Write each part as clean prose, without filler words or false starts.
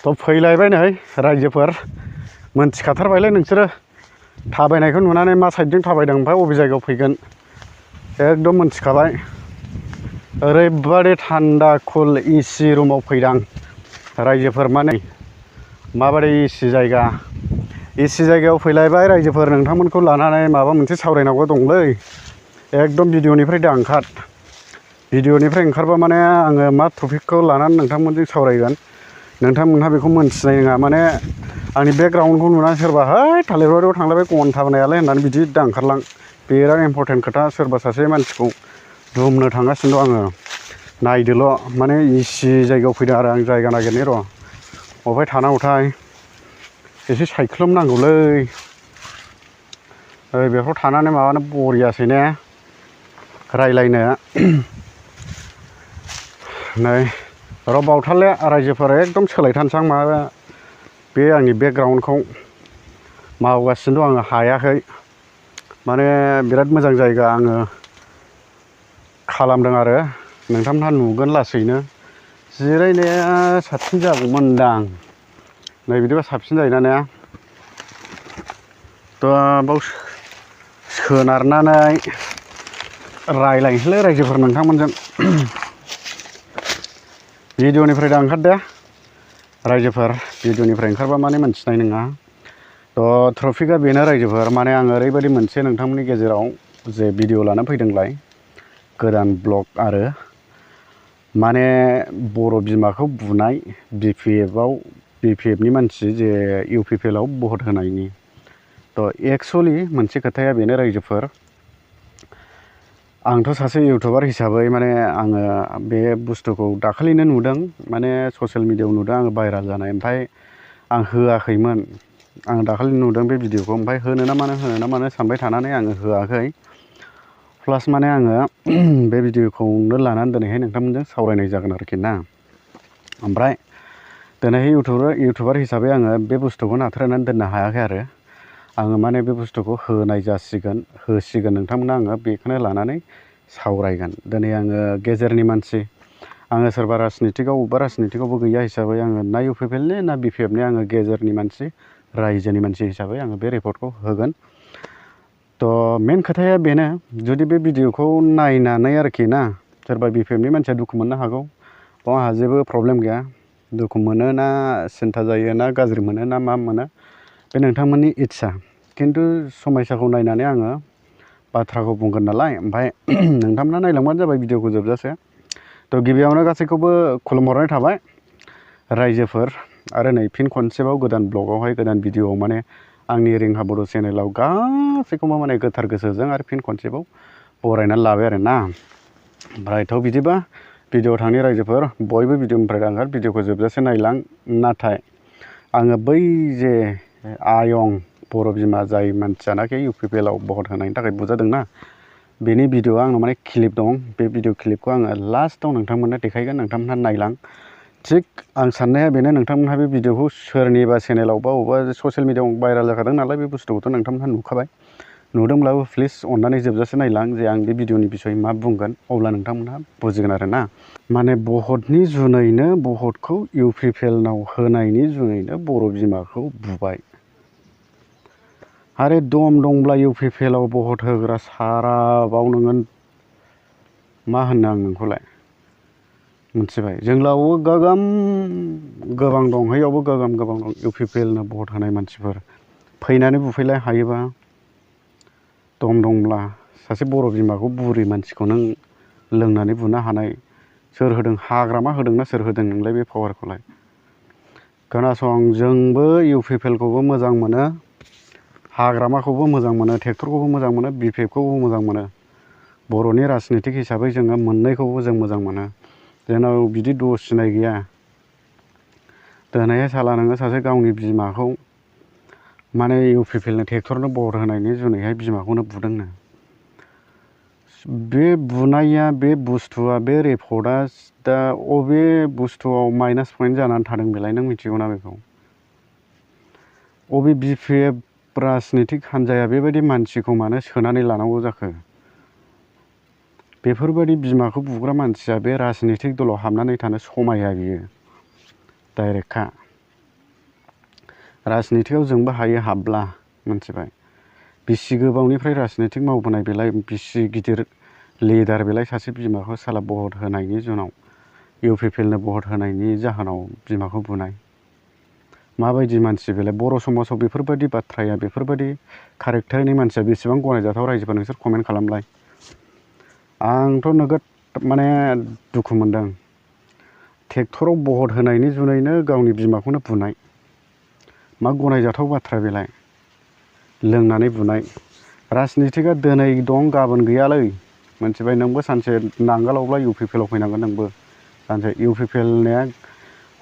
थ' फैलायबाय नै रायजोफोर मोनथिखाथारबायलै नोंसोरो थाबायनायखौ नुनानै मा साइडजों थाबायदों ओमफ्राय बबे जायगायाव फैगोन एकदम मोनथिखाबाय। ओरैबादि थान्दा कुल एसि रुमाव फैदां रायजोफोर माने माबादि एसि जायगा एसि जायगायाव फैलायबाय रायजोफोर नोंथांमोनखौ लानानै माबा मोनसे सावरायनांगौ दंलै एकदम भिडिअनिफ्राय दा ओंखार भिडिअनिफ्राय ओंखारबा माने आङो मा टपिकखौ लानानै नोंथांमोनजों सावरायगोन नोंथांमोनहा बेखौ मोनथिनाय नङा माने आंनि बेकग्राउन्डखौ नुनानै सोरबा है थालिरबारियाव थांलायबाय गन थाबायनायालाय होननानै बिदि दा ओंखारलां बिराद इम्परटेन्ट खोथा सोरबा सासे मानसिखौ दुमनो थांगासिनो दं आङो नायदोल' माने एसि जायगायाव फैदों आरो आं जायगा नागिरनाय र' बबेहाय थानांगौथाय एसे सायख्लुम नांगौलै बेफ्राव थानानै माबानो बरियासै ने रायलायनो नै र' बावथारले रायजोफोर एकदम सोलायथारनोसै आं माबा बे आंनि बेकग्राउन्डखौ मावगासिनो दं आङो हायाखै माने बिराद मोजां जायगा आङो खालामदों आरो नोंथांमोनहा नुगोन लासैनो जिरायनाया साबसिन जागौमोनदां नै बिदिबा साबसिन जायोना ने थ' बाव सोनारनानै रायलायनोसैलै रायजोफोर नोंथांमोनजों भिडिअनिफ्राय दा ओंखारदो रायजोफोर भिडिअनिफ्राय ओंखारबा माने मोनथिनाय नङा थ' ट्रपिकआ बेनो रायजोफोर माने आङो ओरैबायदि मोनसे नोंथांमोननि गेजेराव जे भिडिअ लाना फैदोंलाय गोदान ब्लग आरो माने बर' बिमाखौ बुनाय BPFनि मानसि जे UPPLआव भट होनायनि थ' एक्सुवेलि मोनसे खोथाया बेनो रायजोफोर आंथ' सासे इउटुबार हिसाबै माने आङो बे बुस्थुखौ दाखालिनो नुदों माने ससियेल मिडियायाव नुदों आङो भाइराल जानाय ओमफ्राय आं होआखैमोन आं दाखालि नुदों बे भिडिअखौ ओमफ्राय होनो ना मानो सानबाय थानानै आङो होआखै प्लास माने आङो बे भिडिअखौनो लानानै दिनैहाय नोंथांमोनजों सावरायनाय जागोन आरोखि ना ओमफ्राय दिनैहाय इउटुबार हिसाबै आङो बे बुस्थुखौ नाथ्रोदनानै दोननो हायाखै आरो आङो माने बे बुस्थुखौ होसिगोन नोंथांमोना आङो बेखौनो लानानै सावरायगोन दिनै आङो गेजेरनि मानसि आङो सोरबा राजनितिकआव बबेबा राजनितिकआवबो गैया हिसाबै आङो ना UPPLनि ना BPFनि आङो गेजेरनि मानसि रायजोनि मानसि हिसाबै आङो बे रिपर्टखौ होगोन थ' मेन खोथाया बेनो जुदि बे भिडिअखौ नायनानै आरोखि ना सोरबा BPFनि मानसिया दुखु मोननो हागौ बाव आंहा जेबो प्रब्लेम गैया दुखु मोनो ना सिन्था जायो ना गाज्रि मोनो ना मा मोनो बे नोंथांमोननि इस्सा खिन्थु समायसाखौ नायनानै आङो बाथ्राखौ बुंगोन नालाय ओमफ्राय नोंथांमोना नायलांबानो जाबाय भिडिअखौ जोबजासे थ' गिबियावनो गासैखौबो खुलुमहरनाय थाबाय रायजोफोर आरो नै फिन खनसेबाव गोदान ब्लगावहाय गोदान भिडिअआव माने आंनि रिंहा बर' चेनेलाव गासैखौबो माने गोथार गोसोजों आरो फिन खनसेबाव बरायनानै लाबाय आरो ना ओमफ्रायथ' बिदिबा भिडिअआव थांनि रायजोफोर बयबो भिडिअनिफ्राय ओंखार भिडिअखौ जोबजासे नायलां नाथाय आङो बै जे आयं बर' बिमा जाय मानसियानाखि UPPLआव भट होनायनि थाखाय बुजादोंना बेनि भिडिअआ आंनाव माने क्लिप दं बे भिडिअ क्लिपखौ आङो लास्टआव नोंथांमोननो देखायगोन नोंथांमोनहा नायलां थिग आं साननाया बेनो नोंथांमोनहा बे भिडिअखौ सोरनिबा चेनेलाव बा बबेबा ससियेल मिडियाआव भाइराल जाखादों नालाय बे बुस्थुखौथ' नोंथांमोनहा नुखाबाय नुदोंब्लाबो प्लिज अननानै जोबजासे नायलां जे आं बे भिडिअनि बिसय मा बुंगोन अब्ला नोंथांमोनहा बुजिगोन आरो ना माने भटनि जुनैनो भटखौ UPPLनाव होनायनि जुनैनो बर' बिमाखौ बुबाय आरो दम दंब्ला UPPLआव भट होग्रा साराबाव नोङो मा होननो आं नोंखौलाय मिथिबाय जोंनावबो गोबां दं हैयावबो गोबां दं UPPLनो भट होनाय मानसिफोर फैनानै बुफैलाय हायोबा दम दंब्ला सासे बर' बिमाखौ बुरि मानसिखौ नों लोंनानै बुनो हानाय सोर होदों हाग्रामा होदोंना सोर होदों नोंलाय बे पावारखौलाय खोनासं जोंबो UPPLखौबो मोजां मोनो हाग्रामाखौबो मोजां मोनो ट्रेक्टरखौबो मोजां मोनो BPFखौबो मोजां मोनो बर'नि राजनितिक हिसाबै जोङो मोननैखौबो जों मोजां मोनो जोंनाव बिदि दस सिनाय गैया दिनैहाय साला नोङो सासे गावनि बिमाखौ माने UPPLनो ट्रेक्टरनो भट होनायनि जुनैहाय बिमाखौनो बुदोंनो बे बुनाया बे बुस्थुआ बे रिपर्टआ दा अबे बुस्थुआव माइनास पइन्ट जानानै थादों बेलाय नों मिथिगौना बेखौ अबे BPF राजनितिक हान्जाया बेबायदि मानसिखौ मानो सोनानै लानांगौ जाखो बेफोरबायदि बिमाखौ बुग्रा मानसिया बे राजनितिक दलाव हाबनानै थानो समाया बियो डाइरेक्टखा राजनितिकआव जोंबो हायो हाबब्ला मिथिबाय बिसि गोबावनिफ्राय राजनितिक मावबोनाय बेलाय बिसि गिदिर लिडार बेलाय सासे बिमाखौ साला भट होनायनि जुनाव UPPLनो भट होनायनि जाहोनाव बिमाखौ बुनाय माबायदि मानसि बेलाय बर' समाजाव बेफोरबायदि बाथ्राया बेफोरबायदि कारेक्टारनि मानसिया बेसेबां गनायजाथाव रायजोफोर नोंसोर कमेन्ट खालामलाय आंथ' नोगोद माने दुखु मोनदों ट्रेक्टराव भट होनायनि जुनैनो गावनि बिमाखौनो बुनाय मा गनायजाथाव बाथ्रा बेलाय लोंनानै बुनाय राजनितिकआ दिनै दं गाबोन गैयालै मिथिबाय नोंबो सानसे नांगालावब्ला UPPLआव फैनांगोन नोंबो सानसे UPPLनिया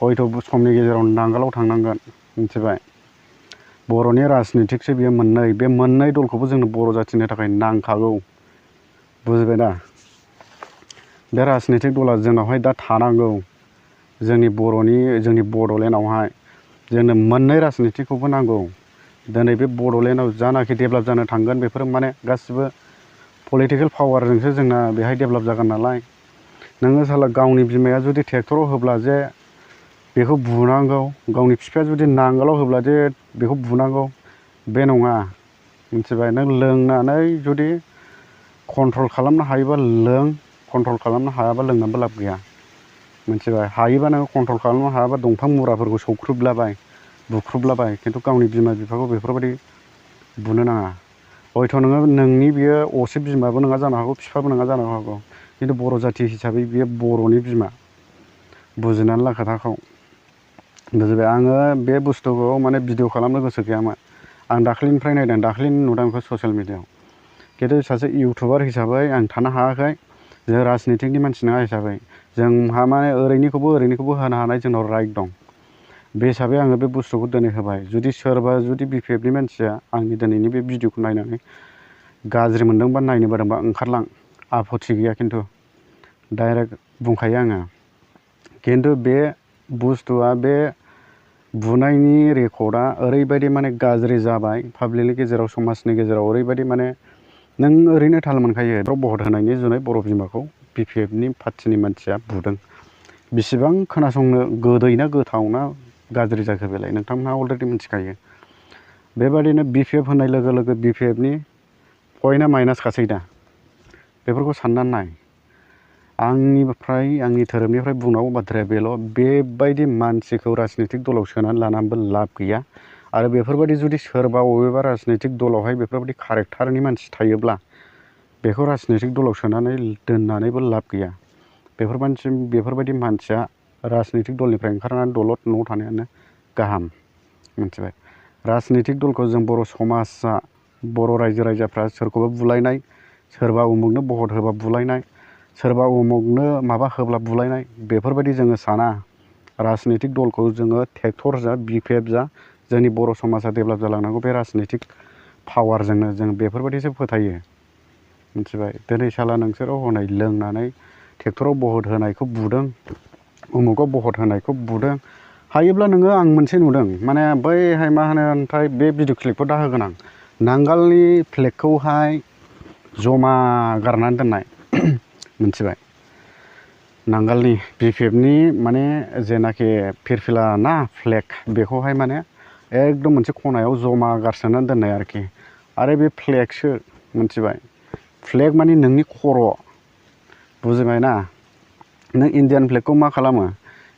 हयथ' समनि गेजेराव नांगालाव थांनांगोन मिथिबाय बर'नि राजनितिकसो बेयो मोननै बे मोननै दलखौबो जोंनो बर' जाथिनि थाखाय नांखागौ बुजिबाय दा बे राजनितिक दला जोंनावहाय दा थानांगौ जोंनि बड'लेण्डआवहाय जोंनो मोननै राजनितिकखौबो नांगौ दिनै बे बड'लेण्डआव जानाखि डेभेलप जानो थांगोन बेफोर माने गासिबो पलिटिकेल पावारजोंसो जोंना बेहाय डेभेलप जागोन नालाय नोङो साला गावनि बिमाया जुदि ट्रेक्टराव होब्ला जे बेखौ बुनांगौ गावनि बिफाया जुदि नांगोलाव होब्ला जे बेखौ बुनांगौ बे नङा मिथिबाय नों लोंनानै जुदि कन्ट्रल खालामनो हायोबा लों कन्ट्रल खालामनो हायाबा लोंनानैबो लाब गैया मिथिबाय हायोबा नोङो कन्ट्रल खालामनो हायाबा दंफां मुराफोरखौ सौख्रुबलाबाय बुख्रुबलाबाय खिन्थु गावनि बिमा बिफाखौ बेफोरबायदि बुनो नाङा हयथ' नोङो नोंनि बियो असे बिमाबो नङा जानो हागौ बिफाबो नङा जानो हागौ खिन्थु बर' जाथि हिसाबै बियो बर'नि बिमा बुजिनानै ला खोथाखौ बुजिबाय आङो बे बुस्थुखौ माने भिडिअ खालामनो गोसो गैयामोन आं दाख्लैनिफ्राय नायदों दाख्लैनि नुदों बेखौ ससियेल मिडियाआव खिन्थु सासे इउटुबार हिसाबै आं थानो हायाखै जों राजनितिकनि मानसि नङा हिसाबै जोंहा माने ओरैनिखौबो होनो हानाय जोंनाव राइट दं बे हिसाबै आङो बे बुस्थुखौ दिनै होबाय जुदि सोरबा जुदि BPFनि मानसिया आंनि दिनैनि बे भिडिअखौ नायनानै गाज्रि मोनदोंबा नायनो बादोंबा ओंखारलां आपत्ति गैया खिन्थु डाइरेक्ट बुंखायो आङो खिन्थु बे बुस्थुआ बे बुनायनि रेकर्डआ ओरैबायदि माने गाज्रि जाबाय पाब्लिकनि गेजेराव समाजनि गेजेराव ओरैबायदि माने नों ओरैनो थाल मोनखायो भट होनायनि जुनै बर' बिमाखौ BPFनि पार्टिनि मानसिया बुदों बेसेबां खोनासंनो गोदै ना गोथाव ना गाज्रि जाखो बेलाय नोंथांमोनहा अलरेडि मिथिखायो बेबादिनो BPF होननाय लोगो लोगो BPFनि पइन्टआ माइनास खासै दा बेफोरखौ साननानै नाय आंनि धोरोमनिफ्राय बुंनांगौ बाथ्राया बेल' बेबायदि मानसिखौ राजनितिक दलाव सोनानै लानानैबो लाब गैया आरो बेफोरबायदि जुदि सोरबा बबेबा राजनितिक दलावहाय बेफोरबायदि कारेक्टारनि मानसि थायोब्ला बेखौ राजनितिक दलाव सोनानै दोननानैबो लाब गैया बेफोरबायदि मानसिया राजनितिक दलनिफ्राय ओंखारनानै दलद न'आव थानायानो गाहाम मिथिबाय राजनितिक दलखौ जों बर' समाजा बर' रायजो राजाफ्रा सोरखौबा बुलायनाय सोरबा उमुगनो भट होबा बुलायनाय सोरबा उमुगनो माबा होब्ला बुलायनाय बेफोरबायदि जोङो साना राजनितिक दलखौ जोङो ट्रेक्टर जा BPF जा जोंनि बर' समाजा डेभेलप जालांनांगौ बे राजनितिक पावारजोंनो जों बेफोरबायदिसो फोथायो मिथिबाय दिनै साला नोंसोरो हनै लोंनानै ट्रेक्टराव भट होनायखौ बुदों उमुगाव भट होनायखौ बुदों हायोब्ला नोङो आं मोनसे नुदों माने बैहाय मा होनो ओमफ्राय बे भिडिअ क्लिपखौ दा होगोन आं नांगालनि फ्लेगखौहाय जमा गारनानै दोननाय मिथिबाय नांगालनि BPFनि माने जेनाखि फिरफिला ना फ्लेग बेखौहाय माने एकदम मोनसे खनायाव जमा गारसोनानै दोननाय आरोखि आरो बे फ्लेगसो मिथिबाय फ्लेग माने नोंनि खर' बुजिबाय ना नों इण्डियान फ्लेगखौ मा खालामो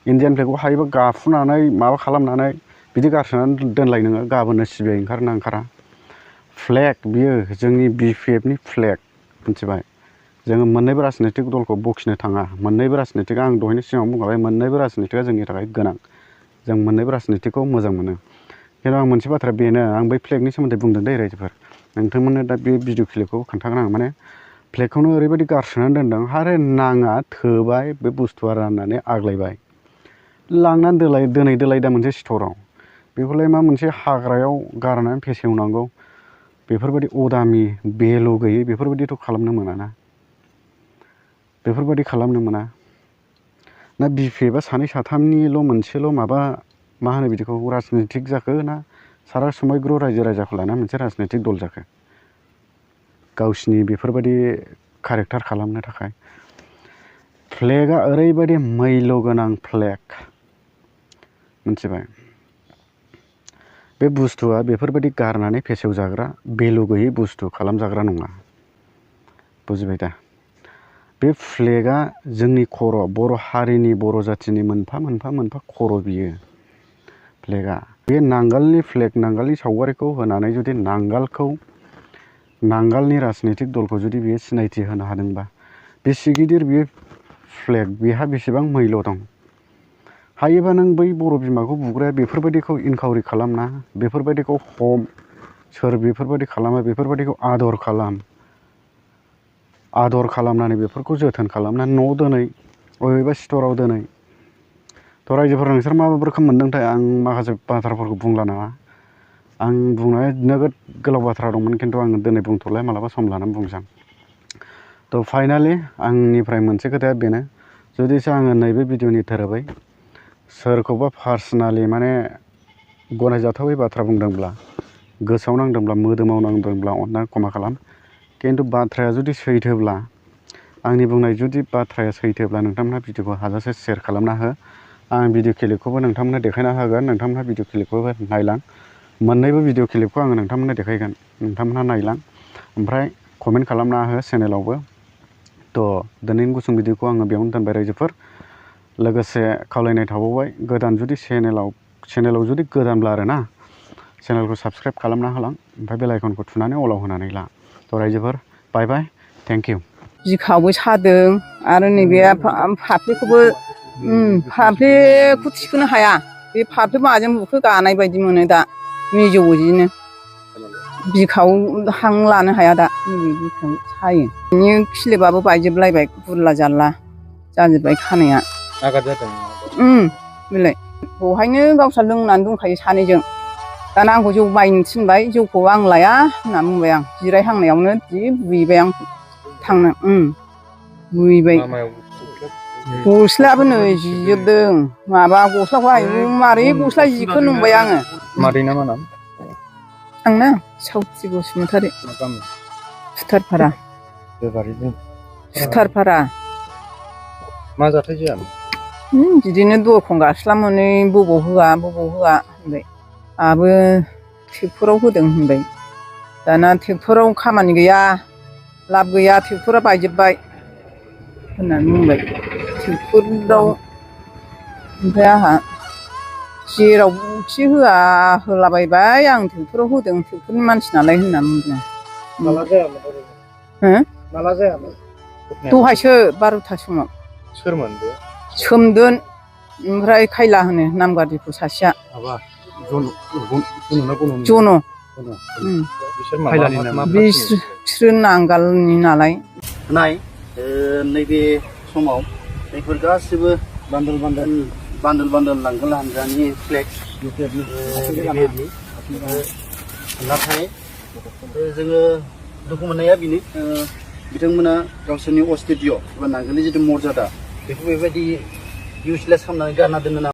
इण्डियान फ्लेगखौ हायोबा गाफुनानै माबा खालामनानै बिदि गारसोनानै दोनलाय नोङो गाबोननो सिबिआइ ओंखारोना ओंखारा फ्लेग बियो जोंनि BPFनि फ्लेग मिथिबाय जोङो मोननैबो राजनितिक दलखौ बखिनो थाङा मोननैबो राजनितिकआ आं दहायनो सिगाङाव बुंखाबाय मोननैबो राजनितिकआ जोंनि थाखाय गोनां जों मोननैबो राजनितिकखौ मोजां मोनो खिन्थु आं मोनसे बाथ्रा बेनो आं बै फ्लेगनि सोमोन्दै बुंदों दे रायजोफोर नोंथांमोननो दा बे भिडिअ क्लिपखौ खोन्थागोन आं माने फ्लेगखौनो ओरैबायदि गारसोनानै दोनदों आरो नाङा थोबाय बे बुस्थुआ राननानै आग्लायबाय लांनानै दोनै दा मोनसे स्ट'राव बेखौलाय मा मोनसे हाग्रायाव गारनानै फेसेवनांगौ बेफोरबायदि अदामि भेलु गैयै बेफोरबायदिथ' खालामनो मोना ना BPFआ सानै साथामनिल' मोनसेल' माबा मा होनो बिदिखौ राजनितिक जाखो ना सारा समग्र रायजो राजाखौ लाना मोनसे राजनितिक दल जाखो गावसिनि बेफोरबायदि कारेक्टार खालामनो थाखाय फ्लेगआ ओरैबायदि मैल्य गोनां फ्लेग मिथिबाय बे बुस्थुआ बेफोरबायदि गारनानै फेसेवजाग्रा भेलु गैयै बुस्थु खालामजाग्रा नङा बुजिबाय दा बे फ्लेगआ जोंनि खर' बर' हारिनि बर' जाथिनि मोनफा खर' बियो फ्लेगआ बे नांगालनि फ्लेग नांगालनि सावगारिखौ होनानै जुदि नांगालनि राजनितिक दलखौ जुदि बियो सिनायथि होनो हादोंबा बेसे गिदिर बियो फ्लेग बेहा बेसेबां मैल' दं हायोबा नों बै बर' बिमाखौ बुग्राया बेफोरबायदिखौ इनकाउरि खालामना बेफोरबायदिखौ हम सोर बेफोरबायदि खालामो बेफोरबायदिखौ आदर खालामनानै बेफोरखौ जोथोन खालामनानै न'आव दोनै बबेबा स्टराव दोनै थ' रायजोफोरा नोंसोर मा रोखोम मोनदोंथाय आं माखासे बाथ्राफोरखौ बुंला नामा आं बुंनाया नोगोद गोलाव बाथ्रा दंमोन खिन्थु आं दिनै बुंथ'ला मालाबा सम लानानै बुंसै थ' फाइनालि आंनिफ्राय मोनसे खोथाया बेनो जुदिसो आङो नैबे भिडिअनि थोरोबै सोरखौबा पार्सनेलि माने गनायजाथावै बाथ्रा बुंदोंब्ला गोसोआव नांदोंब्ला मोदोमाव नांदोंब्ला अननानै क्षमा खालाम खिन्थु बाथ्राया जुदि सैथोब्ला आंनि बुंनाय जुदि बाथ्राया सैथोब्ला नोंथांमोनहा भिडिअखौ हाजासे शेयार खालामना हो आं भिडिअ क्लिपखौबो नोंथांमोननो देखायना होगोन नोंथांमोनहा भिडिअ क्लिपखौबो नायलां मोननैबो भिडिअ क्लिपखौ आङो नोंथांमोननो देखायगोन नोंथांमोनहा नायलां ओमफ्राय कमेन्ट खालामना हो चेनेलावबो थ' दिनैनि गुसुं भिडिअखौ आङो बेयावनो दोनबाय रायजोफोर लोगोसे खावलायनाय थाबावबाय गोदान जुदि चेनेलाव जुदि गोदानब्ला आरोना चेनेलखौ साबस्क्राइब खालामना होलां ओमफ्राय बेल आइकनखौ थुनानै अलाव होनानै ला थ' रायजोफोर बाय बाय थेंक इउ बिखाबो सादों आरो नैबे फाफ्लिखौबो फाफ्लिखौ थिखोनो हाया बे फाफ्लि माजों बुखो गानाय बायदि मोनो दा मिजौ बिदिनो बिखायाव हां लानो हाया दा नैबे बिखायाव सायो बिनि खिलिबाबो बायजोबलायबाय गुरला जारला जाजोब्बाय खानाया आघात जादों बेलाय बहायनो गावस्रा लोंनानै दंखायो सानैजों दाना आंखौ जौ बायनो थिनबाय जौखौ आं लाया होनना बुंबाय आं जिरायहांनायावनो जि बुयैबाय आं थांनो बुयैबाय गस्लायाबो नै जिजोबदों माबा गस्लाखौ आयु मारै गस्ला जिखो नंबाय आङो मादै ना मा नाम आंना सावथि बसुमतारी सुथारपारा सुथारपारा मा जाथाय जायामोन बिदिनो दरखं गास्ला मोनै बबाव होआ होनबाय आहाबो ट्रेक्टराव होदों होनबाय दाना ट्रेक्टराव खामानि गैया लाब गैया ट्रेक्टरा बायजोब्बाय होननानै बुंबाय ट्रेक्टराव ओमफ्राय आंहा जेरावखि होआ होलाबायबाय आं ट्रेक्टराव होदों ट्रेक्टरनि मानसि नालाय होननानै बुंदों माला जायामोन माला जायामोन दहायसो 12था समाव सोरमोन बे सोमदोन ओमफ्राय खायला होनो नामगारिखौ सासेया जन' बिसोरो नांगालनि नालाय नैबे समाव बेफोर गासिबो बान्दोल नांगोल हानजानि फ्लेग नाथाय जोङो दुखु मोननाया बेनो बिथांमोना गावसोरनि अस्तित्य एबा नांगोलनि जिथु मर्यादा बेखौ बेबायदि इउसलेस खालामनानै गारना दोननो नाङा